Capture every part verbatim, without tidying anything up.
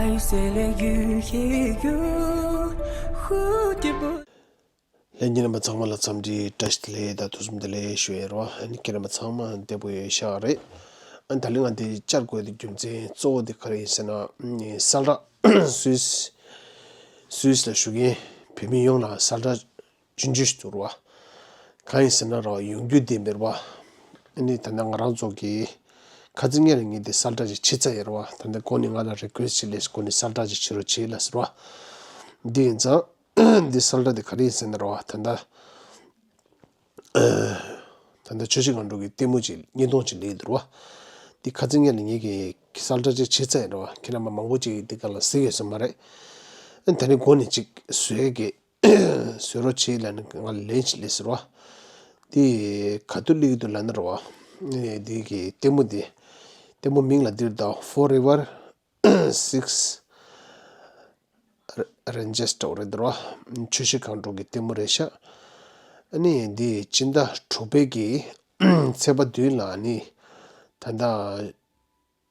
爱谁来愈黑愈蝴蝶不 ལྷན་རྒྱས་རྣམ་པ་ཚང་མ་ལ་འཚམས་འདྲི་བཀྲ་ཤིས་བདེ་ལེགས་དང་ཐུགས་བསམ་བདེ་ལེགས་ཞུ་ཡ་རེད་བ། ཨ་ནི་ཁྱེད་རྣམ་པ་ཚང་མ་བདེ་པོ་ཡོད་ཤག་རེད། ཨ་ནི་ད་ལན་ང་འདི་བཅར་དགོས་དེ་རྒྱུ་མཚན་གཙོ་བོ་དེ་ག་རེ་ཡིན་ཟེར་ན། ཨ་ནི་གསལ་བསྒྲགས་སུད་སི་སུད་སི་ལ་བཞུགས་མཁན་བོད་མི་ཡོངས་ལ་གསལ་བསྒྲགས་ཆུང་ཆུང་ཞིག་འདུག་རེད་བ། གང་ཡིན་ཟེར་ན་རེད་བ། ཡོང་རྒྱུ་དེ་མེད་རེད་བ། ཨ་ནི་ད་ལྟ་ང་རང་ཚོ་གི་ཁ་སང་ཉིན་ལ་ངས་དེ་གསལ་བསྒྲགས་ཅིག་བྱས་ཚར་ཡོད་རེད་བ། ད་ལྟ་ཁོང་ནས་ང་ལ་རི་ཀུ་ཨེ་སི་ཊི་ཅིག་སླེབས་སོང་། ཁོང་ནས་གསལ་བསྒྲགས་ཅིག་བྱེད་རོགས་བྱེད་ལབ་ཟེར་བ། འདི་ཡིན་ཙང་། འདི་གསལ་བསྒྲགས་དེ་ག་རེ་ཡིན་ཟེར་ན་རེད་བ། ད་ལྟ་ཨ། ད་ལྟ་ཆུ་བཞི་སྒང་དྲུག་གི་ལྟད་མོ་ཅིག་བརྙན་ཐུང་ཅིག་སླེབས་འདུག་རེད་བ། འདི་ཁ་སང་ཉིན་ལ་ངས་ཀྱི་གསལ་བསྒྲགས་ཅིག་བྱས་ཚར་ཡོད་རེད་བ། ཁྱེད་རྣམ་པ་མང་པོ་ཅིག་འདི་ག་ལ་གཟིགས་ཡོད་ས་མ་རེད། ཨ་ནི་ད་ནི་འགོ་ནས་ཅིག་བཟོས་ཀྱི་བཟོས་རོགས་བྱེད་ལབ་ནས་ང་ལ་ལན་ཅིག་སླེབས་ཟེར་བ། འདི་ག་དུས་སླེབས་ཀྱི་འདུག་ལབ་ན་རེད་བ། ཨ་ནི་འདི་གི་ལྟད་མོ་འདི་ལྟད་མོ་མིང་ལ་འདིར་ད་Forever Six Ranges འདྲ་བོ་རེད་འདུག་ར། ཆུ་བཞི་སྒང་དྲུག་གི་ལྟད་མོ་རེད་ཤག་ཨ་ནི་འདི་སྤྱི་ཟླ་དྲུག་པའི་གི་ཚེས་པ་བདུན་ལ་ནི་ད་ལྟ་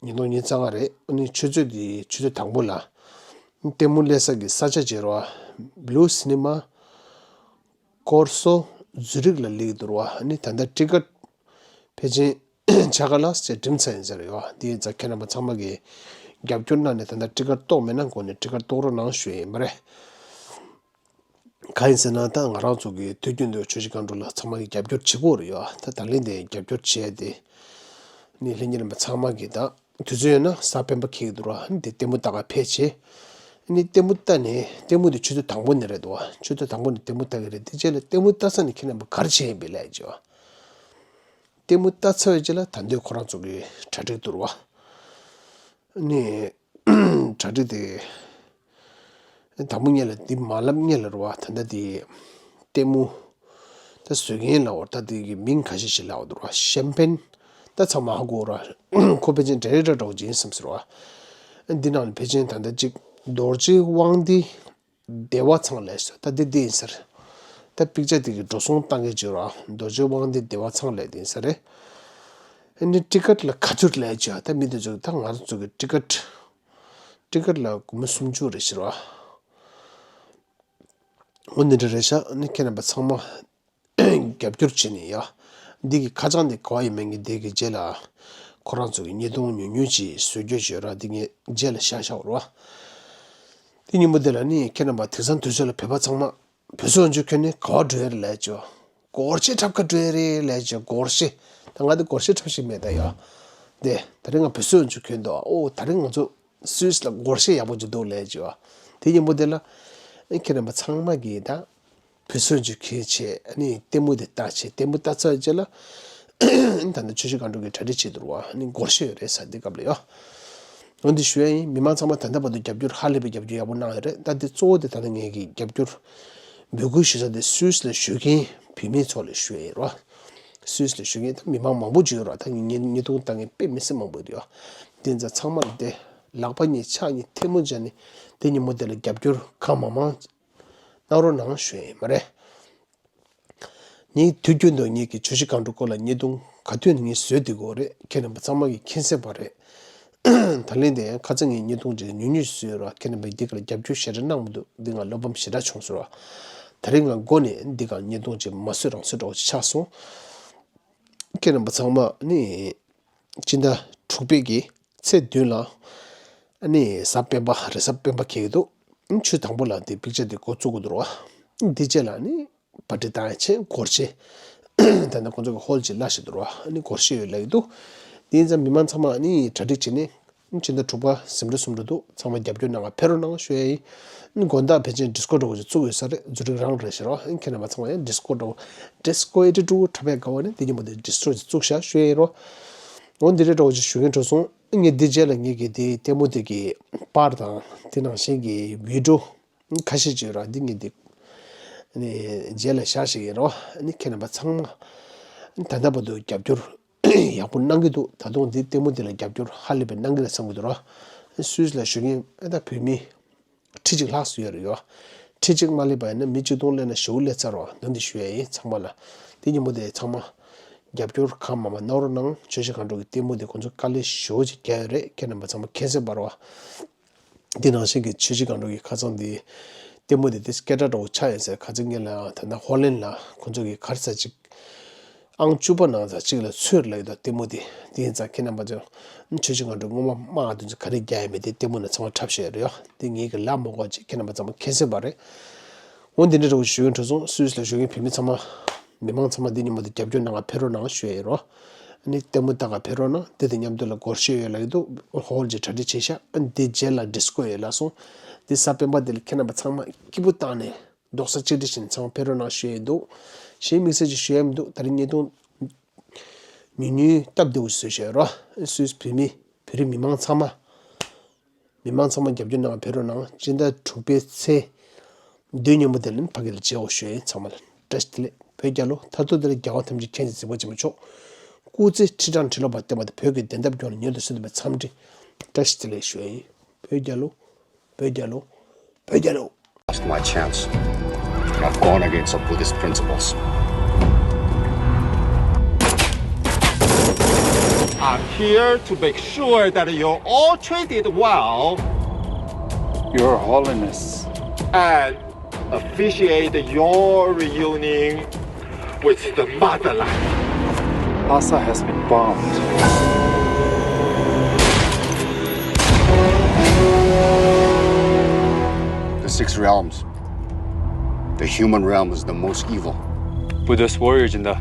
ཉིས་སྟོང་ཉི་ཤུ་རྩ་ལྔ་རེད། ཨ་ནི་ཆུ་ཚོད་འདི་ཆུ་ཚོད་དང་པོ་ལ་ལྟད་མོ་སླེབས་ས་གི་ས་ཆ་བརྗེ་རོགས། Blue Cinema Corso Zurich ལ་སླེབས་འདུག་ར། ཨ་ནི་ད་ལྟ་ཊི་ཀེ་ཊི་ཕལ་ཆེར་ཆ་ག་ལ་ཟེར་འགྲིམ་ཚར་ཡིན་ཟེར་ཡོད། དེ་ཡིན་ཙང་ཁྱེད་རྣམ་པ་ཚང་མ་གིས་རྒྱབ་སྐྱོར་གནང་ནས་ད་ལྟ་ཊི་ཀེ་ཊི་གཏོང་མེད་ན་འགོ་ནས་ཊི་ཀེ་ཊི་གཏོང་རོགས་གནང་ཞུ་ཡ་ཡིན་པ་རེད། གང་ཡིན་ཟེར་ན་ད་ང་རང་ཚོ་གི་དུས་རྒྱུན་དུ་ཆུ་བཞི་སྒང་དྲུག་ལ་ཚང་མ་གིས་རྒྱབ་སྐྱོར་བྱེད་ཀྱི་ཡོད་རེད་ཡ། ད་ད་ལན་དེ་རྒྱབ་སྐྱོར་བྱས་ཏེ་ནི་ལྷན་རྒྱས་རྣམ་པ་ཚང་མ་གིས་ད་དུས་ཚོད་ཡོད་ན་གཟའ་སྤེན་པ་འཁེལ་གྱི་འདུག་ར། ཨ་ནི་དེ་ལྟད་མོ་ལྟ་ག་ཕེབས་བྱས། ཨ་ནི་ལྟད་མོ་ལྟ་ནས་ལྟད་མོ་དེ་ཆུ་ཚོད་དང་པོ་ནས་རེད་འདུག་བ། ཆུ་ཚོད་དང་པོ་ནས་ལྟད་མོ་ལྟ་གི་རེད། དེ་རྗེས་ལ་ལྟད་མོ་ལྟ་ཚར་ནས་ཁྱེད་རྣམ་པ་ག་རེ་བྱས་ཡིན་པས་ལབ་བྱས་བ། ལྟད་མོ་ལྟ་ཚར་བའི་རྗེས་ལ་ད་འདོད་ཁོ་རང་ཚོ་གི་གྲ་སྒྲིག་འདུག་ར་བ། ཨ་ནི་གྲ་སྒྲིག་དེ། དང་པོ་ཉིད་ལ་འདི་མ་ལབ་ཉིད་ལ་རེད་བ། ད་ལྟ་དེ་ལྟད་མོ་ད་བཟོ་མཁན་ལབ་དགོས་རེད། ད་དེ་གི་མིང་ཁ་ཤས་ཤིག་ལབ་དགོས་འདུག་ར། ཤེམ་པེན། ད་ཚང་མ་ཧ་གོ་ར། ཁོ་ཕལ་ཆེར་ཌའི་རེག་ཊར་འདྲ་བོ་ཅིག་ཡིན་བསམ་ཟེར་བ། འདི་ནང་ལ་ཕལ་ཆེར་ད་ལྟ་གཅིག་རྡོ་རྗེ་དབང་འདུས་བདེ་བ་ཚང་ལབ་ཟེར། ད་འདི་འདི་ཡིན་ཟེར། ད་པིག་ཅར་དེ་གི་འགྲོ་སོང་བཏང་མཁན་ཅིག་ར། རྡོ་རྗེ་དབང་འདུས་བདེ་བ་ཚང་ལབ་དེ་ཡིན་ས་རེད། ཨ་ནི་ཊི་ཀེ་ཊི་ལ་ག་ཚོད་ལབ་བྱས་བ། ད་མི་དེ་ཚོ་ད་ང་ཚོ་གི་ཊི་ཀེ་ཊི་ཊི་ཀེ་ཊི་ལ་སྒོར་མོ་སུམ་ཅུ་རེད་ཟེར་བ། འོ་འདི་འདྲ་རེད་ཤག་ཨ་ནི་ཁྱེད་རྣམ་པ་ཚང་མ་རྒྱབ་སྐྱོར་བྱེད་ནས་ཡ། འདི་གི་ཁ་བྱང་འདི་ག་པར་ཡིན་མིན་གྱི་འདི་གི་རྗེས་ལ་ཁོ་རང་ཚོ་གི་བརྙན་ཐུང་ཉུང་ཉུང་ཅིག་བཟོ་རྒྱུ་བྱོས་ར། འདི་ངས་རྗེས་ལ་བཞག་བཞག་རོགས། དེ་ཉིན་མོ་དེ་ལ་ནི་ཁྱེད་རྣམ་པ་དེང་སང་དུས་ཚོད་ལ་བོད་པ་ཚང་མ་བོད་སོག་འཇུ་གྱོན་ནས་ག་པར་འགྲོ་ཡ་རེད་ལབ་བྱས། སྒོར་གཞས་འཁྲབ་ག་འགྲོ་ཡ་རེད་ལབ་བྱས། སྒོར་གཞས། ད་ང་དེ་སྒོར་གཞས་འཁྲབ་ཤེས་མེད་ད་ཡ། དེ་ད་རེས་ང་བོད་སོག་འཇུ་གྱོན་འདུག་ཨོ་ད་རེས་ང་ཚོ་སུད་སི་ལ་སྒོར་གཞས་ཡག་པོ་ཅིག་འདུག་ལབ་བྱས། དེ་ཉིན་མོ་དེ་ལ་ཨེ་ཁྱེད་རྣམ་པ་ཚང་མ་གིས་ད་བོད་སོག་འཇུ་གྱོན་བྱས། ཨ་ནི་ལྟད་མོ་དེ་ལྟ་བྱས། ལྟད་མོ་ལྟ་ཚར་རྗེས་ལ་ཨ་ནི་ད་ལྟ་ཆུ་བཞི་སྒང་དྲུག་གི་གྲ་སྒྲིག་བྱེད་འདུག་བ། ཨ་ནི་སྒོར་གཞས་ཡོད་རེད་ས་འདི་སྐབས་ལ་ཡ། འོ་འདི་ཞུ་ཡ་ཡིན། མི་མང་ཚང་མ་ད་ལྟ་བར་དུ་རྒྱབ་སྐྱོར་ཧ་ལས་པའི་རྒྱབ་སྐྱོར་ཡག་པོ་གནང་ཡོད་རེད། ད་འདི་གཙོ་བོ་དེ་ད་ལྟ་ངེད་ཀྱི་རྒྱབ་སྐྱོར་འབོད་སྐུལ་ཞུ་ས་དེ་སུད་སི་ལ་བཞུགས་མཁན་བོད་མི་ཚོ་ལ་ཞུ་ཡ་ཡིན་རོ། སུད་སི་ལ་བཞུགས་མཁན་ད་མི་མང་མང་པོ་ཅིག་ཡོད་རོ། ད་ངེད་ཉེ་དུང་ད་ངེད་དཔེ་མི་སྲིད་མང་པོ་ཡོད་རེད་ཡ། དེ་ཚོ་ཚང་མ་ལ་དེ་ལག་པ་གཉིས་ཕྱག་གཉིས་ཐལ་མོ་སྦྱར་ནས་དེ་ཉིན་མོ་དེ་ལ་རྒྱབ་སྐྱོར་གང་མང་མང་གནང་རོགས་གནང་ཞུ་ཡ་ཡིན་མ་རེད། ངས་དུས་རྒྱུན་དུ་ངེད་ཀྱི་ཆུ་བཞི་སྒང་དྲུག་སྐོར་ལ་བརྙན་ཐུང་ག་དུས་ནས་ངས་བཟོས་བསྡད་ཀྱི་ཡོད་རེད། ཁྱེད་རྣམ་པ་ཚང་མ་གིས་མཁྱེན་གསལ་པ་རེད། ད་ལན་དེ་ཡང་ཁ་སང་ངས་བརྙན་ཐུང་ཅིག་ཉུང་ཉུང་བཟོས་ཡོད་ར། ཁྱེད་རྣམ་པས་འདི་ག་ལ་རྒྱབ་སྐྱོར་ཞེ་དྲག་གནང་མི་འདུག་འདི་ང་བློ་ཕམ་ཞེ་དྲག་བྱུང་སོང་ར། ད་རིང་ང་མགོ་ནས་འདི་ག་བརྙན་ཐུང་ཅིག་མ་བཟོས་རང་བཟོས་འདྲ་བོ་ཅིག་ཆགས་སོང་། ཁྱེད་རྣམ་པ་ཚང་མ་ནི་སྤྱི་ཟླ་དྲུག་པའི་གི་ཚེས་བདུན་ལ་ཨ་ནི་གཟའ་སྤེན་པ་རེས་གཟའ་སྤེན་པ་འཁེལ་གྱི་འདུག་ཆུ་དང་པོ་ལ་དེ་པིག་ཅར་དེ་འགོ་བཙུགས་དགོས་འདུག་ར། འདི་རྗེས་ལ་ནི་པར་ཊི་བཏང་ཡ་ཆེད་སྒོར་གཞས། ད་ནི་ཁོང་ཚོ་གི་ཧོལ་ཅིག་གླ་བཞག་འདུག་ར། ཨ་ནི་སྒོར་གཞས་ཡོད་ལབ་ཀྱི་འདུག་དེ་ཡིན་ཙང་མི་མང་ཚང་མ་ཨ་ནི་གྲ་སྒྲིག་བྱས་ནས་ཕྱི་ཟླ་དྲུག་པ་གཟིམ་འགྲུལ་གསུམ་འགྲོ་འདུག་ཚང་མ་རྒྱབ་སྐྱོར་གནང་ག་ཕེབས་རོགས་གནང་ཞུ་ཡ་ཡིན། ཨ་ནི་དགོང་དག་ཕལ་ཆེར་ཌིས་ཀོ་འདྲ་བོ་ཅིག་བཙུགས་ཡོད་ས་རེད། རྫུ་འཕྲུལ་རང་རེད་ཟེར་རོ། ཨ་ནི་ཁྱེད་རྣམ་པ་ཚང་མ་ཡང་ཌིས་ཀོ་འདྲ་བོ། ཌིས་ཀོ་ཨེ་ཊི་ཊུ་འཁྲབ་ཡ་དགའ་བ་ནི་དེ་ཉིན་མོ་དེ་ཌིས་ཀོ་ཅིག་བཙུགས་ཤག་ཞུ་ཡ་ཡིན་རོ། འོ་འདི་འདྲའི་འདྲ་བོ་ཅིག་ཞུ་མཁན་འགྲོ་སོང་། ངས་འདི་རྗེས་ལ་ངེད་ཀྱི་དེའི་ལྟད་མོ་དེ་གི་པར་དང་དེ་ནང་བཞིན་གྱི་བི་ཌིའོ་ཁ་ཤས་ཅིག་ཡོད་ར། འདི་ངས་འདི་ནི་རྗེས་ལ་བཞག་ཞིག་ཡིན་རོ། ཨ་ནི་ཁྱེད་རྣམ་པ་ཚང་མ་ད་ལྟ་བར་དུ་རྒྱབ་སྐྱོར་ཡག་པོ་གནང་གི་འདུག་ད་དུང་འདི་ལྟད་མོ་འདི་ལ་རྒྱབ་སྐྱོར་ཧ་ལས་པའི་གནང་གི་རེད་བསམ་གི་འདུག་ར། སུད་སི་ལ་བཞུགས་མཁན་ཨ་ད་བོད་མི་ཁྲི་གཅིག་ལྷག་ཙམ་ཡོད་རེད་ཡོད། ཁྲི་གཅིག་མ་སླེབས་པ་ཡིན་ན་མི་གཅིག་སྟོང་སླེབས་ན་ཞེ་པོ་སླེབས་ཚར་རོ། འདི་འདི་ཞུ་ཡ་ཡིན། ཚང་མ་ལ་དེ་ཉིན་མོ་དེ་ཚང་མ་རྒྱབ་སྐྱོར་གང་མང་མང་གནང་རོགས་གནང་། ཆུ་བཞི་སྒང་དྲུག་གི་ལྟད་མོ་དེ་ཁོང་ཚོ་དཀའ་ལས་ཞེ་པོ་ཅིག་བརྒྱབ་ཡོད་རེད། ཁྱེད་རྣམ་པ་ཚང་མ་མཁྱེན་གསལ་པ་རེད་བ། འདི་ནང་བཞིན་གྱི་ཆུ་བཞི་སྒང་དྲུག་གི་ཁ་སང་འདི་ལྟད་མོ་འདི་དེ་སྐད་གྲགས་འདྲ་བོ་ཆགས་ཡིན་ཟེར། ཁ་སང་ངེད་ལ་ད་ལྟ་ཧོ་ལན་ལ་ཁོ་ཚོ་གི་ག་རེ་ཟེར་ཅིག་ཨང་བཅུ་པ་ནང་ཙམ་གཅིག་ལ་ཚུར་ལབ་ཡོད་ད་ལྟད་མོ་དེ། དེ་ཡིན་ཙང་ཁྱེད་རྣམ་པ་ཚོ་ཆུ་བཞི་སྒང་དྲུག་སྔོན་མ་དམག་དེ་ཚོ་ག་རེ་རྒྱག་ཡོད་མེད་དེ་ལྟད་མོ་ནང་ཚང་མ་འཁྲབ་བཞག་ཡོད་རེད་ཡ། དེ་ངེད་ཀྱི་ལབ་མ་དགོས་ཅིག་ཁྱེད་རྣམ་པ་ཚང་མ་མཁྱེན་གསལ་པ་རེད། འོ་འདི་འདྲ་འདྲ་བོ་ཞུ་གི་འགྲོ་སོང་། སུད་སི་ལ་བཞུགས་མཁན་བོད་མི་ཚང་མ། མི་མང་ཚང་མ་འདི་ཉིན་མོ་དེ་རྒྱབ་སྐྱོར་གནང་ག་ཕེབས་རོགས་གནང་ཞུ་ཡ་ཡིན་རོ། ཨ་ནི་ལྟད་མོ་ལྟ་ག་ཕེབས་རོགས་གནང་། དེ་དང་མཉམ་དུ་ལ་སྒོར་གཞས་ཡོད་ལབ་ཀྱི་འདུག་ཧོལ་གྱི་གྲ་སྒྲིག་བྱས་ཤག་ཨ་ནི་དེ་རྗེས་ལ་ཌིས་ཀོ་ཡོད་ལབ་སོང་། དེ་གཟའ་སྤེན་པ་དེ་ལ་ཁྱེད་རྣམ་པ་ཚང་མ་སྐྱིད་པོ་བཏང་ནས། རྡོག་རྩ་གཅིག་སྒྲིལ་བྱས་ནས་ཚང་མ་ཕེབས་རོགས་གནང་ཞུ་ཡ་འདུག་གཞན་དམིགས་བསལ་ཅིག་ཞུ་ཡ་མི་འདུག་ད་རིང་ཉིས་སྟོང་ཉུང་ཉུང་སྟབས་བདེ་བོ་ཞིག་བཟོས་བཞག་ཡོད་རོ། སུད་སི་བོད་མི་བོད་རིགས་མི་མང་ཚང་མ། མི་མང་ཚང་མ་རྒྱབ་སྐྱོར་གནང་བ་ཕེབས་རོགས་གནང་། སྤྱི་ཟླ་དྲུག་པའི་ཚེས་བདུན་ཉིན་མོ་དེ་ལ་ཕ་གི་ལ་མཇལ་འོ་ཞུ་ཡ་ཡིན། ཚང་མ་ལ་བཀྲ་ཤིས་བདེ་ལེགས། བོད་རྒྱལ་ལོ། མཐར་ཐུག་དེ་ལ་རྒྱལ་བ་ཐམས་ཅད་མཁྱེན་ཅིང་གཟིགས་པ་ཆེན་པོ་མཆོག་སྐུ་ཚེ་ཁྲི་ཕྲག་ཁྲི་ལོ་བར་བརྟན་པ་དང་། བོད་ཀྱི་བདེན་མཐའ་སྐྱོང་བར་མྱུར་དུ་གསོན་ཐུབ་པའི་འཚམས་འདྲི་བཀྲ་ཤིས་བདེ་ལེགས་ཞུ་ཡ་ཡིན། བོད་རྒྱལ་ལོ། བོད་རྒྱལ་ལོ། བོད་རྒྱལ་ལོ། Lost my chance. I've gone against our Buddhist principles. I'm here to make sure that you're all treated well. Your Holiness. And officiate your reunion with the motherland. Lhasa has been bombed. The six realms. The human realm is the most evil. Buddhist warrior, Jinda.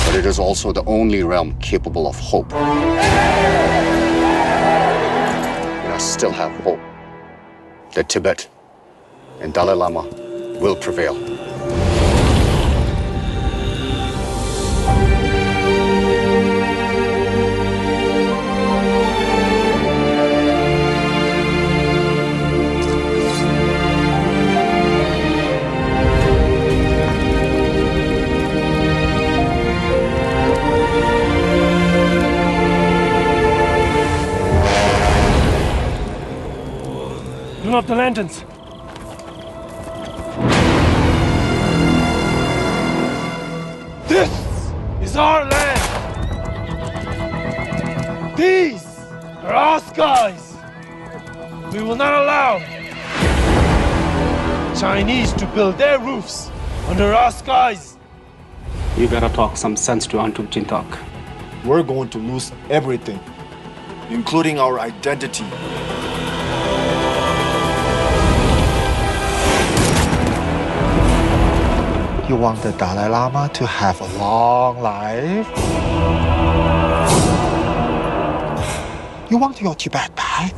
But it is also the only realm capable of hope. And I still have hope that Tibet and Dalai Lama will prevail. Turn off the lanterns. This is our land. These are our skies. We will not allow Chinese to build their roofs under our skies. You gotta talk some sense to Antuk Jintak. We're going to lose everything, including our identity. You want the Dalai Lama to have a long life? You want your Tibet back?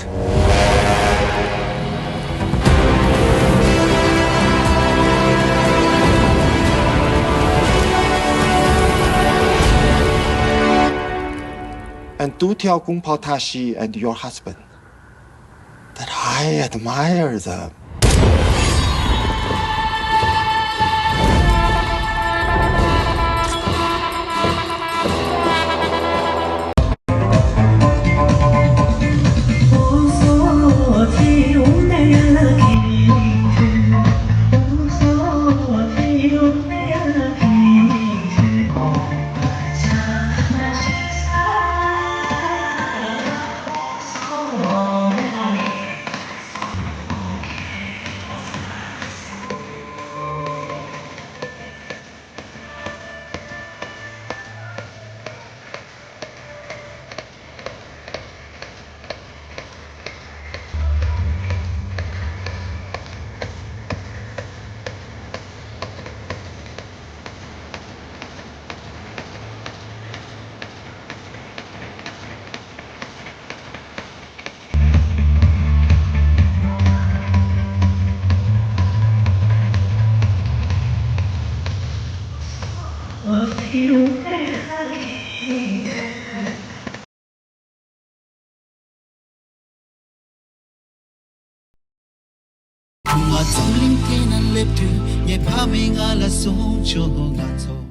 And do tell Kung Pao Tashi and your husband that I admire them. ང་འཛམ་གླིང་སྟེང་ན་སླེབས་དུས་ངའི་ཕ་མས་ང་ལ་གསུངས་བྱུང་། ང་ཚོ།